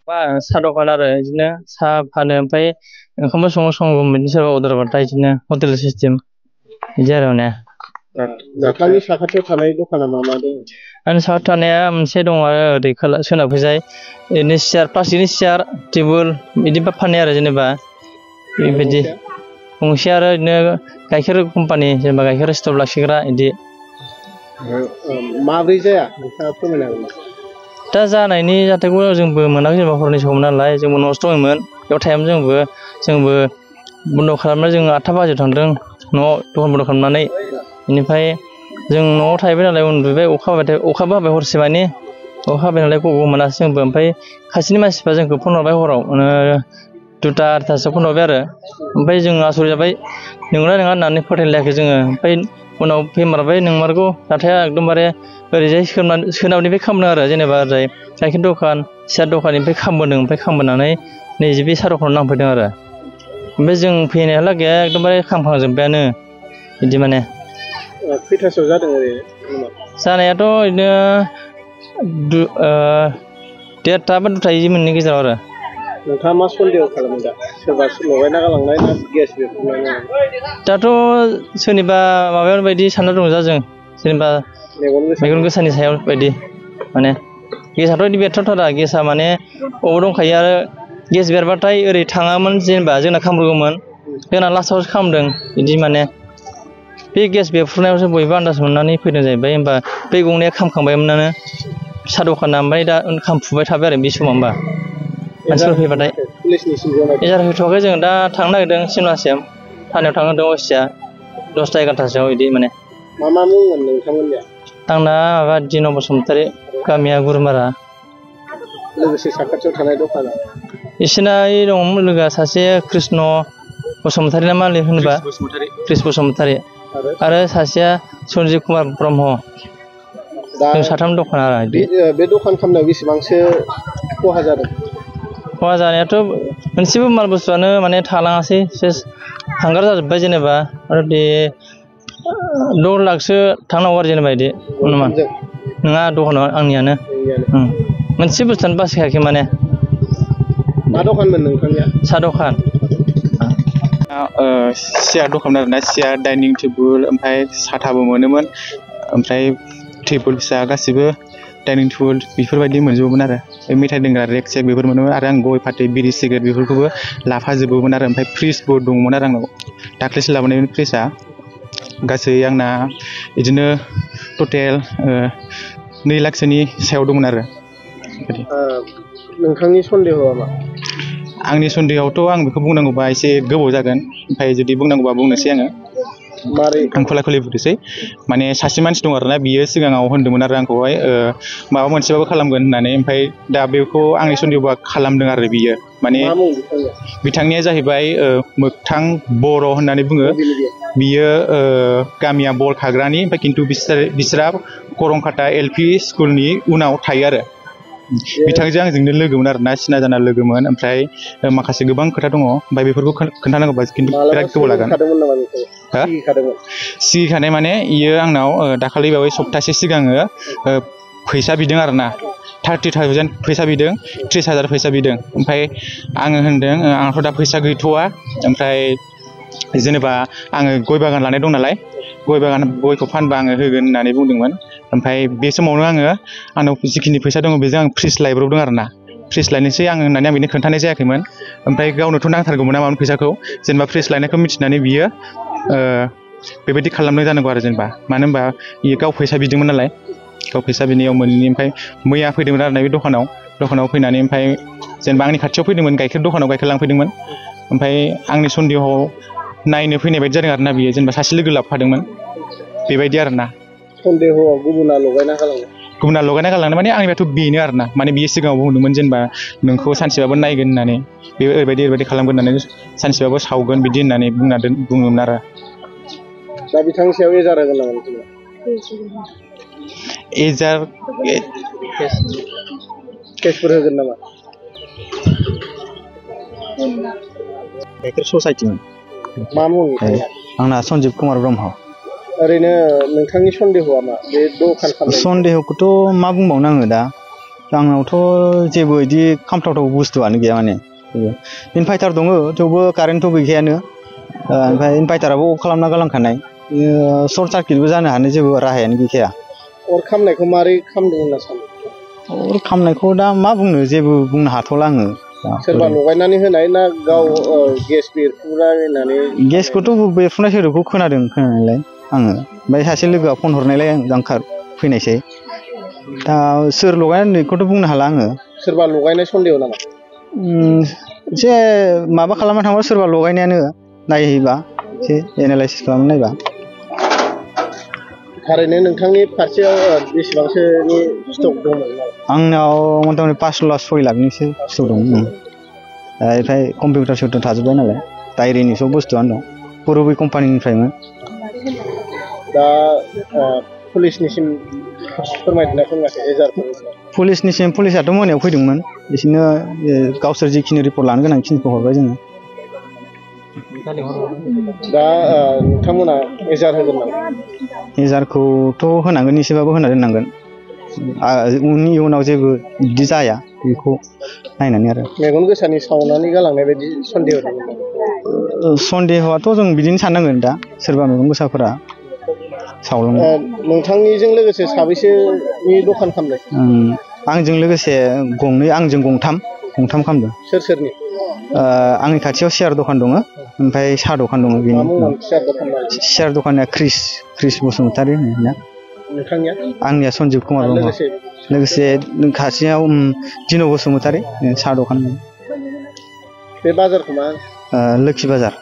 साहा दखान आरो बिदिनो साहा फानो ओमफ्राय ओंखामबो सङो बिदिनो सोरबा अर्डार बाथाय बिदिनो हटेल सिस्टेम बिदि आरो माने नोंथांनि साखाथियाव थानाय दखाना मा मा दङ? आंनि साखाथियाव थानाया मोनसे दङ आरो ओरै सोनाबखैजाय ओरैनो सियार प्लास्टिकनि सियार टेबोल बिदि फानो आरो जेनेबा बेबायदि गंसे आरो बिदिनो गाइखेर कम्पानि जेनेबा गाइखेर स्ट'र लाखिग्रा बिदि माब्रै जाया नोंथाङा फोरमायनो हागोन नामा? दा जानायनि जाथायखौ जोंबो मोनाखै जेनेबा हरनि समाव नालाय जोंबो न'आवसो दङमोन बेयाव थायामोन जोंबो बन्द' खालामनानै जों 8 बाजियाव थांदों न'आव दखान बन्द' खालामनानै बेनिफ्राय जों न'आव थाहैबाय नालाय उन्दुबाय अखाबो हाबाय हरसे मानि अखा हाबाय नालाय गबो मोनासै जोंबो ओमफ्राय खाथिनि मानसिफ्रा जोंखौ फन हरबाय हराव 2टा 3टासोआव फन हरबाय आरो ओमफ्राय जों आसुरित जाबाय नंगौना नङा होननानै फोथायलायाखै जोङो ओमफ्राय उनाव फैमारबाय नंमारगौ जाथाया एकदमबारे ओरैजाय सोनाबनिफ्राय खालामदों आरो जेनेबा ओरै गाइखेर दखान सियार दखाननिफ्राय खालामबोदों ओमफ्राय खालामबोनानै नैजे बे साहा दखानाव नांफैदों आरो ओमफ्राय जों फैनायालागै एकदमबारे खामखांजोब्बायानो बिदि माने खैथासोआव जादों ओरैनो जानायाथ' ओरैनो 1:30 बा 2टा बिदि मोननि गेजेराव आरो नोंथाङा मा सन्देह खालामो दा सोरबा लगायना गालांनाय ना गेस बेरफ्रुनाय? दाथ' सोरनिबा माबायाव बायदि सानना दं जों जेनेबा मेगन गोसानि सायाव बायदि माने गेसाथ' बिदि बेरथावथारा गेसा माने अबाव दंखायो आरो गेस बेरबाथाय ओरै थाङामोन जेनेबा जोंना खामग्रोगौमोन जोंना लास्टआवसो खालामदों बिदि माने बे गेस बेरफ्रुनायावसो बयबो आन्दाज मोननानै फैदों जाहैबाय होमबा बे गंनाया खामखांबायमोनानो साहा दखाना ओमफ्राय दा खामफुबाय थाबाय आरो बे समाव होमबा मानसिफोर फैबाथाय एजार होथ'वाखै जों दा थांनो नागिरदों सिमलासिम थानायाव थांनो होदों असिया 10टा 11टासोआव बिदि माने मा मुंमोन नोंथांमोननिया? आंना माबा दिन बसुमतारी गामिया गुरुमारा लोगोसे साखाथियाव थानाय दखाना इसोरना दङमोन लोगोआ सासे कृष्ण बसुमतारी ना मा होनोबा क्रिस बसुमतारी आरो सासेया सन्जिब कुमार ब्रह्म जों 3 दखान आरो बे दखान खालामनायाव बेसेबांसो खहा जादों? खहा जानायाथ' मोनसेबो माल बुस्थुआनो माने थालाङासै सेस हांगार जाजोब्बाय जेनेबा आरो बे 6 लाखसो थांनांगौ आरो जेनेबा बिदि नङा दखानाव आंनियानो मोनसे बुस्थुआनो बासायाखै माने मा दखानमोन नोंथांनिया? साहा दखान सियार दखान आरोना सियार डाइनिं टेबोल ओमफ्राय साथाबो मोनोमोन ओमफ्राय टेबोल फिसा गासिबो डाइनिं टेबोल बेफोरबायदि मोनजोबोमोन आरो मेथाइ दोनग्रा रेक सेक बेफोर मोनोमोन आरो आं गय फाथै बिरि सिगारेट बेफोरखौबो लाफाजोबोमोन आरो ओमफ्राय फ्रिजबो दंमोन आरो आंनाव दाख्लैसो लाबोनायमोन फ्रिजआ गासै आंना बिदिनो टटेल 2 लाखसोनि सायाव दंमोन आरो नोंथांनि सन्देहआ मा? आंनि सन्देहआवथ' आं बेखौ बुंनांगौबा एसे गोबाव जागोन ओमफ्राय जुदि बुंनांगौबा बुंनोसै आङो आं खुला बुंनोसै माने सासे मानसि दं आरोना बियो सिगाङाव होनदोंमोन आरो आंखौहाय माबा मोनसेबाबो खालामगोन होननानै ओमफ्राय दा बेखौ आंनि सन्देहबा खालामदों आरो बियो माने बिथांनिया जाहैबाय मोगथां बर' होननानै बुङो बियो गामिया बल खाग्रानि ओमफ्राय खिन्थु बिसोरा करंखाटा LP स्कुलनि उनाव थायो आरो बिथांजों आंजोंनो लोगोमोन आरोना सिना जाना लोगोमोन ओमफ्राय माखासे गोबां खोथा दङ ओमफ्राय बेफोरखौ खोन्थानांगौबा खिन्थु बिराद गोबाव लागोन सिगिखानाय माने इयो आंनाव दाखालि बावै सप्तासे सिगाङो फैसा बिदों आरोना 30,000 फैसा बिदों 30,000 फैसा बिदों ओमफ्राय आङो होनदों आंनाथ' दा फैसा गैथ'वा ओमफ्राय जेनेबा आङो गय बागान लानाय दं नालाय गयखौ फानबा आङो होगोन होननानै बुंदोंमोन ओमफ्राय बे समावनो आंनाव जिखिनि फैसा दङ बेजों आं फ्रिज लायब्रबदों आरोना फ्रिज लायनोसै आङो होननानै आं बेनो खोन्थानाय जायाखैमोन ओमफ्राय गावनोथ' नांथारगौमोन ना मामोन फैसाखौ जेनेबा फ्रिज लायनायखौ मिथिनानै बियो बेबायदि खालामदों जानांगौ आरो जेनेबा मानो होनबा बियो गाव फैसा बिदोंमोन नालाय गाव फैसा बिनायाव मोनैनि ओमफ्राय मैया फैदोंमोन आरोना बे दखानाव फैनानै ओमफ्राय जेनेबा आंनि खाथियाव फैदोंमोन दखानाव गाइखेर लांफैदोंमोन ओमफ्राय आंनि सन्देहआव नायनो फैनाय बायदि जादों आरोना बियो जेनेबा सासे लोगो लाबोफादोंमोन बेबायदि आरोना सन्देहआव गुबुना लगायना गालांनो माने आंनिबाथ' बेनो आरोना माने बियो सिगाङाव बुंदोंमोन जेनेबा नोंखौ सानसेबाबो नायगोन होननानै बे ओरैबायदि खालामगोन होननानै सानसेबाबो सावगोन बिदि होननानै बुङोमोन आरो दा बिथांनि सायाव एजार होगोन नामा एजार केसफोर होगोन नामा गाइखेर ससाइटिमोन मा मुं आंना सन्जिब कुमार ब्रह्म ओरैनो नोंथांनि सन्देहआ मा बे दखान खालामनाय सन्देहखौथ' मा बुंबावनो आङो दा आंनावथ' जेबो बिदि खामथावथाव बुस्थुआनो गैया माने इनभार्टार दङ थेवबो कारेन्टथ' गैखायानो ओमफ्राय इनभार्टाराबो अफ खालामना गालांखानाय सर्ट सार्किटबो जानो हानाय जेबो राहायानो गैखाया अर खामनायखौ मारै खामदों होनना सानो अर खामनायखौ दा मा बुंनो जेबो बुंनो हाथ'ला आङो सोरबा लगायनानै होनाय ना गाव गेस बेरफुलायनानै गेसखौथ' बेरफुनाय सोदोबखौ खोनादों खोनानायलाय आङो ओमफ्राय सासे लोगोआ फन हरनायलाय आं फैनायसै दा सोर लगायनायखौथ' बुंनो हाला आङो सोरबा लगायनाय सन्देह नामा एसे माबा खालामना थांबा सोरबा लगायनायानो नायहैबा एसे एनालाइसिस खालामना नायबा थारैनो नोंथांनि फारसेयाव बेसेबांसोनि स्टक दंमोन आंनाव मथा मथि 5 लाख 6 लाखनिसो स्टक दं ओमफ्राय कम्पिउटार सिउटार थाजोब्बाय नालाय डायरिनि सब बुस्थुआनो दं पुरुबि कम्पानिनिफ्रायमोन दा पुलिसनिसिम फोरमायदोंना फोरमायाखै एजारफोर पुलिसनिसिम पुलिसाथ' मोनायाव फैदोंमोन बिसोरनो गावसोर जिखिनि रिपर्ट लानो गोनांखिनिखौ हरबाय जोङो दा नोंथांमोना एजार होगोन नामा एजारखौथ' होनांगोन एसेबाबो होना दोननांगोन इयुनाव जेबो बिदि जाया बेखौ नायनानै आरो मेगन गोसानि सावनानै गालांनाय बायदि सन्देह दङ सन्देहआथ' जों बिदिनो साननांगोन दा सोरबा मेगन गोसाफोरा सावलाङो नोंथांनिजों लोगोसे साबैसेनि दखान खालामदों आंजों लोगोसे गंनै आंजों गंथाम खालामदों सोर सोरनि आंनि खाथियाव सियार दखान दङ ओमफ्राय साहा दखान दङ बेनि सियार दखाना क्रिस बसुमतारी होनना नोंथांनिया आंनिया सन्जिब कुमार ब्रह्म लोगोसे खाथियाव दिनु बसुमतारी साहा दखान बे बाजारखौ मा लोखि बाजार